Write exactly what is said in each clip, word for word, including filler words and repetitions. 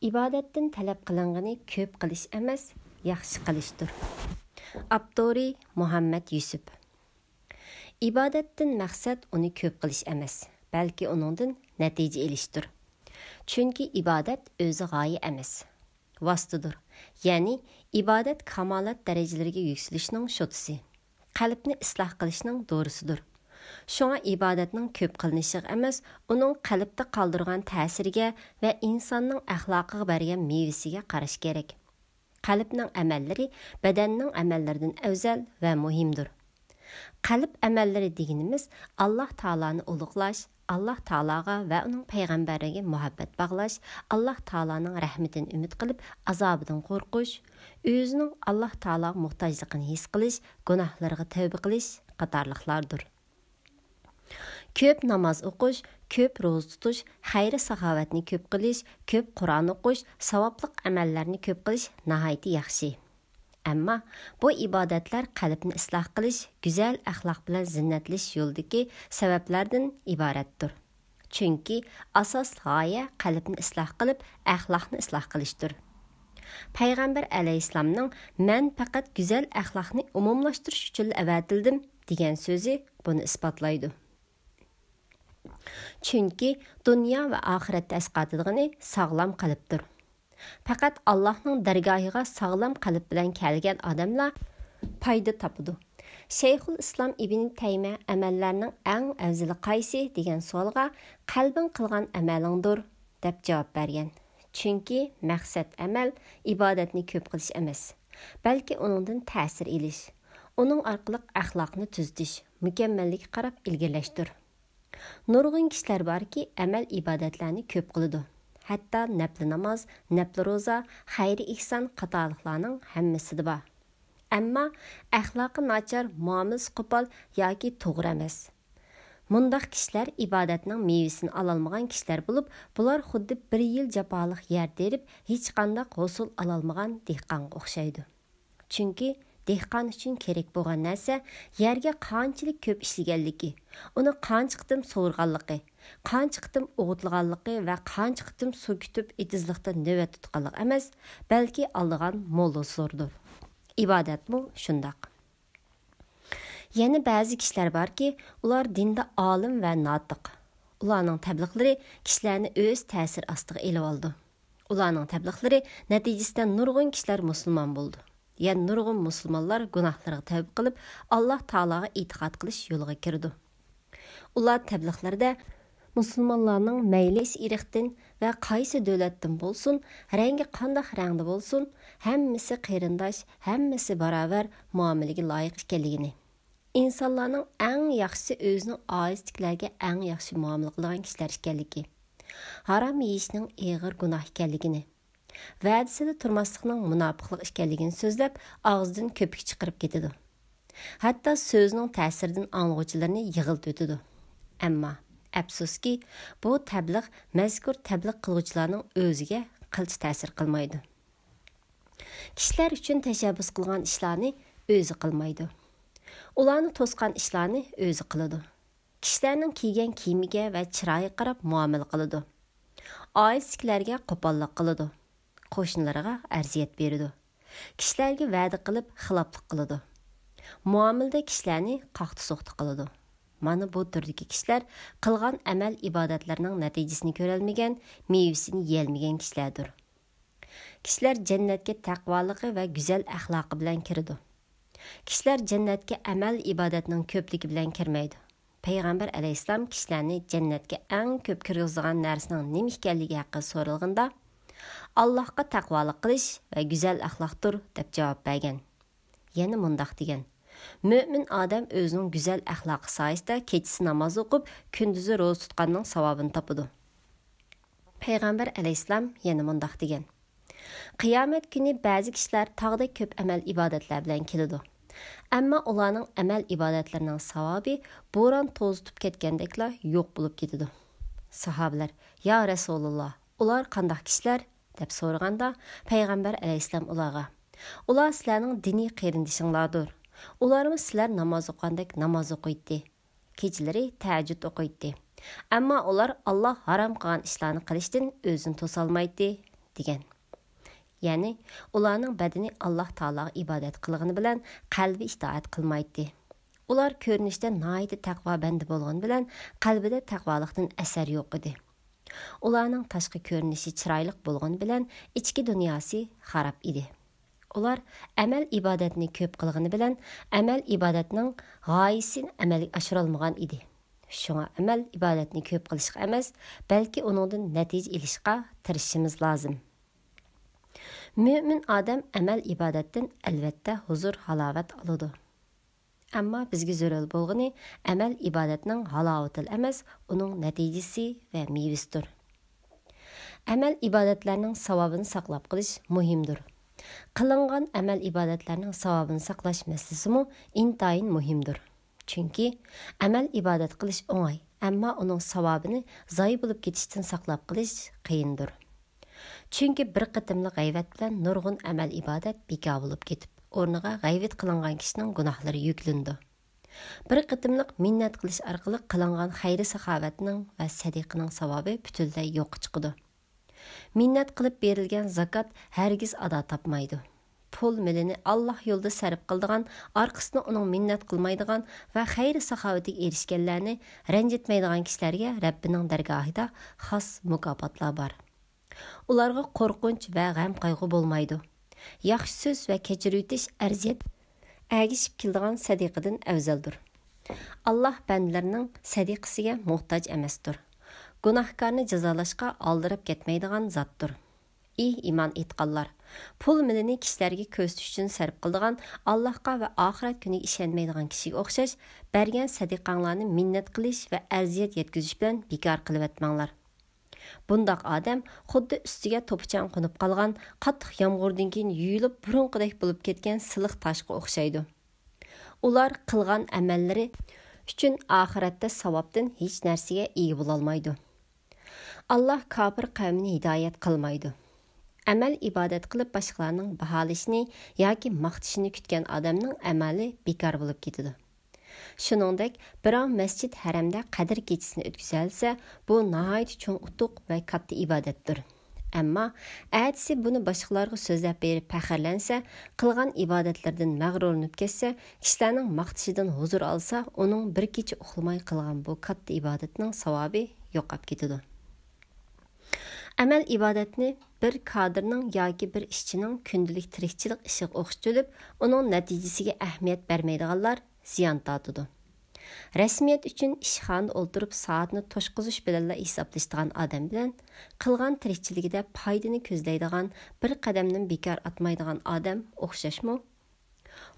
ئىبادەتتىن تەلەپ قىلىنغىنى كۆپ قىلىش ئەمەس، ياخشى قىلىشتۇر. ئاپتورى: مۇھەممەد يۈسۈپ. ئىبادەتتىن مەقسەت ئۇنى كۆپ قىلىش ئەمەس، بەلكى ئۇنىڭدىن نەتىجە ئېلىشتۇر. چۈنكى ئىبادەت ئۆزى غايە ئەمەس، ۋاسىتىدۇر. يەنى ئىبادەت كامالەت دەرىجىلىرىگە يۈكسىلىشنىڭ شوتىسى، قەلبنى ئىسلاھ قىلىشنىڭ دورىسىدۇر. شۇڭا ئىبادەتنىڭ كۆپ قىلىنىشىغا ئەمەس، ئۇنىڭ قەلبتە قالدۇرغان تەسىرىگە ۋە ئىنساننىڭ ئەخلاقىغا بەرگەن مېۋىسىگە قاراش كېرەك. قەلبنىڭ ئەمەللىرى بەدەننىڭ ئەمەللىرىدىن ئەۋزەل ۋە مۇھىمدۇر. قەلب ئەمەللىرى دېگىنىمىز ئاللاھ تائالانى ئۇلۇغلاش، ئاللاھ تائالاغا ۋە ئۇنىڭ پەيغەمبەرلىرىگە مۇھەببەت باغلاش، ئاللاھ تائالانىڭ رەھمىتىنى ئۈمىد قىلىپ، ئازابىدىن قورقۇش، ئۆزىنىڭ ئاللاھ تائالاغا موھتاجلىقىنى ھېس قىلىش، گۇناھلىرىغا تەۋبە قىلىش قاتارلىقلاردۇر. كۆپ ناماز ئوقۇش، كۆپ روزا تۇتۇش، خەير-ساخاۋەتنى كۆپ قىلىش، كۆپ قۇرئان ئوقۇش، ساۋابلىق ئەمەللەرنى كۆپ قىلىش ناھايىتى ياخشى. ئەمما بۇ ئىبادەتلەر قەلبنى ئىسلاھ قىلىش، گۈزەل ئەخلاق بىلەن زىننەتلىشىش يولىدىكى سەۋەبلەردىن ئىبارەتتۇر. چۈنكى ئاساسلىق غايە قەلبنى ئىسلاھ قىلىپ، ئەخلاقنى ئىسلاھ قىلىشتۇر. پەيغەمبەر ئەلەيھىسسالامنىڭ «مەن پەقەت گۈزەل ئەخلاقنى ئومۇملاشتۇرۇش ئۈچۈنلا ئەۋەتىلدىم» دېگەن سۆزى بۇنى ئىسپاتلايدۇ. چۈنكى دۇنيا ۋە ئاخىرەتتە ئەسقاتىدىغىنى ساغلام قەلبتۇر. پەقەت ئاللاھنىڭ دەرگاھىغا ساغلام قەلب بىلەن كەلگەن ئادەملا پايدا تاپىدۇ. شەيخۇل ئىسلام ئىبنى تەيمىيە «ئەمەللەرنىڭ ئەڭ ئەۋزىلى قايسى؟» دېگەن سوئالغا «قەلبىڭ قىلغان ئەمەلىڭدۇر» دەپ جاۋاب بەرگەن. چۈنكى مەقسەت ئەمەل، ئىبادەتنى كۆپ قىلىش ئەمەس، بەلكى ئۇنىڭدىن تەسىر ئېلىش، ئۇنىڭ ئارقىلىق ئەخلاقنى تۈزىتىش، مۇكەممەللىككە قاراپ ئىلگىرىلەشتۇر. نۇرغۇن كىشىلەر باركى، ئەمەل-ئىبادەتلەرنى كۆپ قىلىدۇ. ھەتتا نەپلى ناماز، نەپلى روزا، خەير-ئېھسان قاتارلىقلارنىڭ ھەممىسىدە بار. ئەمما ئەخلاقى ناچار، مۇئامىلىسى قوپال ياكى توغرا ئەمەس. مۇنداق كىشىلەر ئىبادەتنىڭ مېۋىسىنى ئالالمىغان كىشىلەر بولۇپ، بۇلار خۇددى بىر يىل جاپالىق يەر تېرىپ، ھېچقانداق ھوسۇل ئالالمىغان دېھقانغا ئوخشايدۇ. چۈنكى دېھقان ئۈچۈن كېرەك بولغان نەرسە يەرگە قانچىلىك كۆپ ئىشلىگەنلىكى، ئۇنى قانچە قېتىم سۇغۇرغانلىقى، قانچە قېتىم ئوغۇتلىغانلىقى ۋە قانچە قېتىم سۇ كۈتۈپ ئېتىزلىقتا نۆۋەت تۇتقانلىقى ئەمەس، بەلكى ئالىدىغان مول ھوسۇلدۇر. ئىبادەتمۇ شۇنداق. يەنە بەزى كىشىلەر باركى، ئۇلار دىندا ئالىم ۋە ناتىق. ئۇلارنىڭ تەبلىغلىرى كىشىلەرنى ئۆز تەسىرى ئاستىغا ئېلىۋالىدۇ. ئۇلارنىڭ تەبلىغلىرى نەتىجىسىدە نۇرغۇن كىشىلەر مۇسۇلمان بولىدۇ. يەنە نۇرغۇن مۇسۇلمانلار گۇناھلىرىغا تەۋبە قىلىپ، ئاللاھ تائالاغا ئېتىقاد قىلىش يولىغا كىرىدۇ. ئۇلار تەبلىغلىرىدە مۇسۇلمانلارنىڭ مەيلى قايسى ئىرقتىن ۋە قايسى دۆلەتتىن بولسۇن، رەڭگى قانداق رەڭدە بولسۇن، ھەممىسى قېرىنداش، ھەممىسى باراۋەر مۇئامىلىگە لايىق ئىكەنلىكىنى، ئىنسانلارنىڭ ئەڭ ياخشىسى ئۆزىنىڭ ئائىلىسىدىكىلەرگە ئەڭ ياخشى مۇئامىلە قىلىدىغان كىشىلەر ئىكەنلىكى، ھارام يېيىشنىڭ ئېغىر گۇناھ ئىكەنلىكىنى، ۋەدىسىدە تۇرماسلىقنىڭ مۇناپىقلىق ئىكەنلىكىنى سۆزلەپ، ئاغزىدىن كۆپۈك چىقىرىپ كېتىدۇ. ھەتتا سۆزىنىڭ تەسىرىدىن ئاڭلىغۇچىلىرىنى يىغلىتىۋېتىدۇ. ئەمما، ئەپسۇسكى، بۇ تەبلىغ مەزكۇر تەبلىغ قىلغۇچىلارنىڭ ئۆزىگە قىلچە تەسىر قىلمايدۇ. كىشىلەر ئۈچۈن تەشەببۇس قىلغان ئىشلارنى ئۆزى قىلمايدۇ. ئۇلارنى توسقان ئىشلارنى ئۆزى قىلىدۇ. كىشىلەرنىڭ كىيگەن كىيىمىگە ۋە چىرايىغا قاراپ مۇئامىلە قىلىدۇ. ئائىلىسىدىكىلەرگە قوپاللىق قىلىدۇ. قوشنىلىرىغا ئەرزىيەت بېرىدۇ. كىشىلەرگە ۋەدە قىلىپ خىلاپلىق قىلىدۇ. مۇئامىلىدە كىشىلەرنى قاقتى-سوقتى قىلىدۇ. مانا بۇ تۈردىكى كىشىلەر قىلغان ئەمەل-ئىبادەتلىرىنىڭ نەتىجىسىنى كۆرەلمىگەن، مېۋىسىنى يېيەلمىگەن كىشىلەردۇر. كىشىلەر جەننەتكە تەقۋالىقى ۋە گۈزەل ئەخلاقى بىلەن كىرىدۇ. كىشىلەر جەننەتكە ئەمەل-ئىبادەتنىڭ كۆپلۈكى بىلەن كىرمەيدۇ. پەيغەمبەر ئەلەيھىسسالام كىشىلەرنى جەننەتكە ئەڭ كۆپ كىرگۈزىدىغان نەرسىنىڭ نېمە ئىكەنلىكى ھەققىدە سورالغىنىدا، «ئاللاھقا تەقۋالىق قىلىش ۋە گۈزەل ئەخلاقتۇر» دەپ جاۋاب بەرگەن. يەنە مۇنداق دېگەن، «مۆمىن ئادەم ئۆزىنىڭ گۈزەل ئەخلاقى سايىسىدە كېچىسى ناماز ئوقۇپ، كۈندۈزى روزا تۇتقاننىڭ ساۋابىنى تاپىدۇ.» پەيغەمبەر ئەلەيھىسسالام يەنە مۇنداق دېگەن، «قىيامەت كۈنى بەزى كىشىلەر تاغدەك كۆپ ئەمەل-ئىبادەتلەر بىلەن كېلىدۇ. ئەمما ئۇلارنىڭ ئەمەل-ئىبادەتلىرىنىڭ ساۋابى بوران توزۇتۇپ كەتكەندەكلا يوق بولۇپ كېتىدۇ.» ساھابىلەر، «يا رەسۇلاللا، ئۇلار قانداق كىشىلەر؟» دەپ سورىغاندا، پەيغەمبەر ئەلەيھىسسالام ئۇلارغا، «ئۇلار سىلەرنىڭ دىنىي قېرىندىشىڭلاردۇر. ئۇلارمۇ سىلەر ناماز ئوقۇغاندەك ناماز ئوقۇيتتى. كېچىلىرى تەھەججۇد ئوقۇيتتى. ئەمما ئۇلار ئاللاھ ھارام قىلغان ئىشلارنى قىلىشتىن ئۆزىنى توسالمايتتى» دېگەن. يەنى، ئۇلارنىڭ بەدىنى ئاللاھ تائالاغا ئىبادەت قىلغىنى بىلەن قەلبى ئىتائەت قىلمايتتى. ئۇلار كۆرۈنۈشتە ناھايىتى تەقۋا بەندە بولغىنى بىلەن قەلبىدە تەقۋالىقتىن ئەسەر يوق ئىدى. ئۇلارنىڭ تاشقى كۆرۈنۈشى چىرايلىق بولغىنى بىلەن ئىچكى دۇنياسى خاراب ئىدى. ئۇلار ئەمەل ئىبادەتنى كۆپ قىلغىنى بىلەن ئەمەل ئىبادەتنىڭ غايىسىنى ئەمەلگە ئاشۇرالمىغان ئىدى. شۇڭا ئەمەل ئىبادەتنى كۆپ قىلىشقا ئەمەس، بەلكى ئۇنىڭدىن نەتىجە ئېلىشقا تىرىشىشىمىز لازىم. مۆمىن ئادەم ئەمەل ئىبادەتتىن ئەلۋەتتە ھۇزۇر، ھالاۋەت ئالىدۇ. ئەمما بىزگە زۆرۈر بولغىنى ئەمەل ئىبادەتنىڭ ھالاۋىتىلا ئەمەس، ئۇنىڭ نەتىجىسى ۋە مېۋىسىدۇر. ئەمەل ئىبادەتلەرنىڭ ساۋابىنى ساقلاپ قېلىش مۇھىمدۇر. قىلىنغان ئەمەل ئىبادەتلەرنىڭ ساۋابىنى ساقلاش مەسىلىسىمۇ ئىنتايىن مۇھىمدۇر. چۈنكى ئەمەل ئىبادەت قىلىش ئوڭاي، ئەمما ئۇنىڭ ساۋابىنى زايە بولۇپ كېتىشتىن ساقلاپ قېلىش قىيىندۇر. چۈنكى بىر قېتىملىق غەيۋەت بىلەن نۇرغۇن ئەمەل ئىبادەت بىكار بولۇپ كېتىپ، ئورنىغا غەيۋەت قىلىنغان كىشىنىڭ گۇناھلىرى يۈكلىنىدۇ. بىر قېتىملىق مىننەت قىلىش ئارقىلىق قىلىنغان خەير-ساخاۋەتنىڭ ۋە سەدىقىنىڭ ساۋابى پۈتۈنلەي يوققا چىقىدۇ. مىننەت قىلىپ بېرىلگەن زاكات ھەرگىز ئادا تاپمايدۇ. پۇل مېلىنى ئاللاھ يولىدا سەرپ قىلىدىغان، ئارقىسىدىن ئۇنىڭ مىننەت قىلمايدىغان ۋە خەير-ساخاۋىتىگە ئېرىشكەنلەرنى رەنجىتمەيدىغان كىشىلەرگە رەببىنىڭ دەرگاھىدا خاس مۇكاپاتلار بار. ئۇلارغا قورقۇنچ ۋە غەم-قايغۇ بولمايدۇ. ياخشى سۆز ۋە كەچۈرۈۋېتىش ئەرزىيەت ئەگىشىپ كېلىدىغان سەدىقىدىن ئەۋزەلدۇر. ئاللاھ بەندىلىرىنىڭ سەدىقىسىگە موھتاج ئەمەستۇر. گۇناھكارنى جازالاشقا ئالدىراپ كەتمەيدىغان زاتتۇر. ئى ئىمان ئېيتقانلار! پۇل مېلىنى كىشىلەرگە كۆرسىتىش ئۈچۈن سەرپ قىلىدىغان ئاللاھقا ۋە ئاخىرەت كۈنىگە ئىشەنمەيدىغان كىشىگە ئوخشاش، بەرگەن سەدىقەڭلارنى مىننەت قىلىش ۋە ئەزىيەت يەتكۈزۈش بىلەن بىكار قىلىۋەتمەڭلار. بۇنداق ئادەم خۇددى ئۈستىگە توپا-چاڭ قونۇپ قالغان، قاتتىق يامغۇردىن كېيىن يۇيۇلۇپ بۇرۇنقىدەك بولۇپ كەتكەن سىلىق تاشقا ئوخشايدۇ. ئۇلار قىلغان ئەمەللىرى ئۈچۈن ئاخىرەتتە ساۋابتىن ھېچ نەرسىگە ئىگە بولالمايدۇ. ئاللاھ كاپىر قەۋمىنى ھىدايەت قىلمايدۇ. ئەمەل ئىبادەت قىلىپ باشقىلارنىڭ باھالىشىنى ياكى ماختىشىنى كۈتكەن ئادەمنىڭ ئەمەلى بىكار بولۇپ كېتىدۇ. شۇنىڭدەك، بىراۋ مەسچىت ھەرەمدە قەدىر كېچىسىنى ئۆتكۈزەلىسە، بۇ ناھايىتى چوڭ ئۇتۇق ۋە كاتتا ئىبادەتتۇر. ئەمما ئەتىسى بۇنى باشقىلارغا سۆزلەپ بېرىپ پەخىرلەنسە، قىلغان ئىبادەتلىرىدىن مەغرۇرلىنىپ كەتسە، كىشىلەرنىڭ ماختىشىدىن ھۇزۇر ئالسا، ئۇنىڭ بىر كېچە ئۇخلىماي قىلغان بۇ كاتتا ئىبادەتنىڭ ساۋابى يوقاپ كېتىدۇ. ئەمەل ئىبادەتنى بىر كادىرنىڭ ياكى بىر ئىشچىنىڭ كۈندىلىك تىرىكچىلىك ئىشىغا ئوخشىتىۋېلىپ، ئۇنىڭ نەتىجىسىگە ئەھمىيەت بەرمەيدىغانلار زىيان تارتىدۇ. رەسمىيەت ئۈچۈن ئىشخانىدا ئولتۇرۇپ سائەتنى توشقۇزۇش بىلەنلا ھېسابلىشىدىغان ئادەم بىلەن قىلغان تىرىكچىلىكىدە پايدىنى كۆزلەيدىغان، بىر قەدەمنىمۇ بىكار ئاتمايدىغان ئادەم ئوخشاشمۇ؟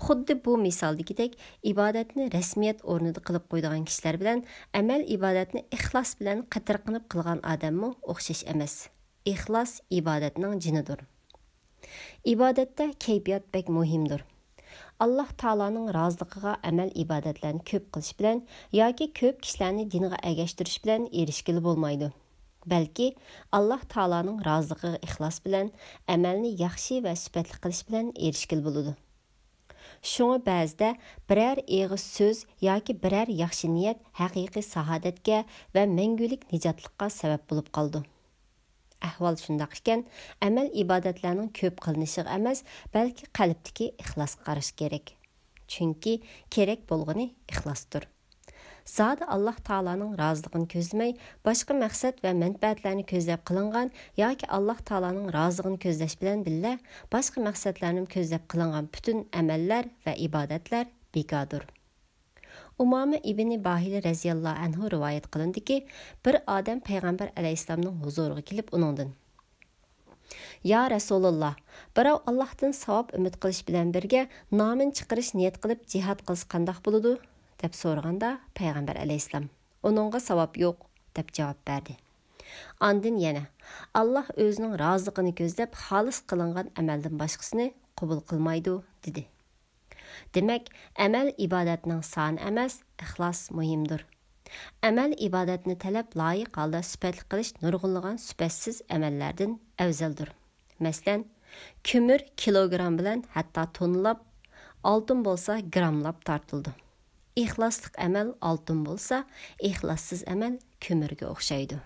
خۇددى بۇ مىسالدىكىدەك، ئىبادەتنى رەسمىيەت ئورنىدا قىلىپ قويىدىغان كىشىلەر بىلەن ئەمەل ئىبادەتنى ئىخلاس بىلەن قېتىرقىنىپ قىلغان ئادەممۇ ئوخشاش ئەمەس. ئىخلاس ئىبادەتنىڭ جېنىدۇر. ئىبادەتتە كەيپىيات بەك مۇھىمدۇر. ئاللاھ تائالانىڭ رازىلىقىغا ئەمەل ئىبادەتلەرنى كۆپ قىلىش بىلەن ياكى كۆپ كىشىلەرنى دىنغا ئەگەشتۈرۈش بىلەن ئېرىشكىلى بولمايدۇ. بەلكى ئاللاھ تائالانىڭ رازىلىقىغا ئىخلاس بىلەن، ئەمەلنى ياخشى ۋە سۈپەتلىك قىلىش بىلەن ئېرىشكىلى بولىدۇ. شۇڭا بەزىدە بىرەر ئېغىز سۆز ياكى بىرەر ياخشى نىيەت ھەقىقىي سائادەتكە ۋە مەڭگۈلۈك نىجاتلىققا سەۋەب بولۇپ قالىدۇ. ئەھۋال شۇنداق ئىكەن، ئەمەل ئىبادەتلەرنىڭ كۆپ قىلىنىشىغا ئەمەس، بەلكى قەلبتىكى ئىخلاسقا قاراشقا كېرەك. چۈنكى كېرەك بولغىنى ئىخلاستۇر. زادى ئاللاھ تائالانىڭ رازىلىقىنى كۆزلىمەي، باشقا مەقسەت ۋە مەنپەئەتلەرنى كۆزلەپ قىلىنغان ياكى ئاللاھ تائالانىڭ رازىلىقىنى كۆزلەش بىلەن بىللە، باشقا مەقسەتلەرنىمۇ كۆزلەپ قىلىنغان پۈتۈن ئەمەللەر ۋە ئىبادەتلەر بىكاردۇر. ئۇمامە ئىبنى باھىلى رەزىياللاھۇ ئەنھۇ رىۋايەت قىلىنىدۇكى، بىر ئادەم پەيغەمبەر ئەلەيھىسسالامنىڭ ھۇزۇرىغا كېلىپ ئۇنىڭدىن، يا رەسۇلاللاھ، بىراۋ ئاللاھتىن ساۋاب ئۈمىد قىلىش بىلەن بىرگە نامىنى چىقىرىش نىيەت قىلىپ جىھاد قىلسا قانداق بولىدۇ؟ دەپ سورىغاندا پەيغەمبەر ئەلەيھىسسالام، ئۇنىڭغا ساۋاب يوق، دەپ جاۋاب بەردى. ئاندىن يەنە، ئاللاھ ئۆزىنىڭ رازىلىقىنى كۆزلەپ خالىس قىلىنغان ئەمەلدىن باشقىسىنى قوبۇل قىلمايدۇ، دېدى. دېمەك، ئەمەل ئىبادەتنىڭ سانى ئەمەس، ئىخلاس مۇھىمدۇر. ئەمەل ئىبادەتنى تەلەپ لايىق ھالدا سۈپەتلىك قىلىش نۇرغۇنلىغان سۈپەتسىز ئەمەللەردىن ئەۋزەلدۇر. مەسىلەن، كۆمۈر كىلوگرام بىلەن ھەتتا توننىلاپ، ئالتۇن بولسا گراملاپ تارتىلىدۇ. ئىخلاسلىق ئەمەل ئالتۇن بولسا، ئىخلاسسىز ئەمەل كۆمۈرگە ئوخشايدۇ.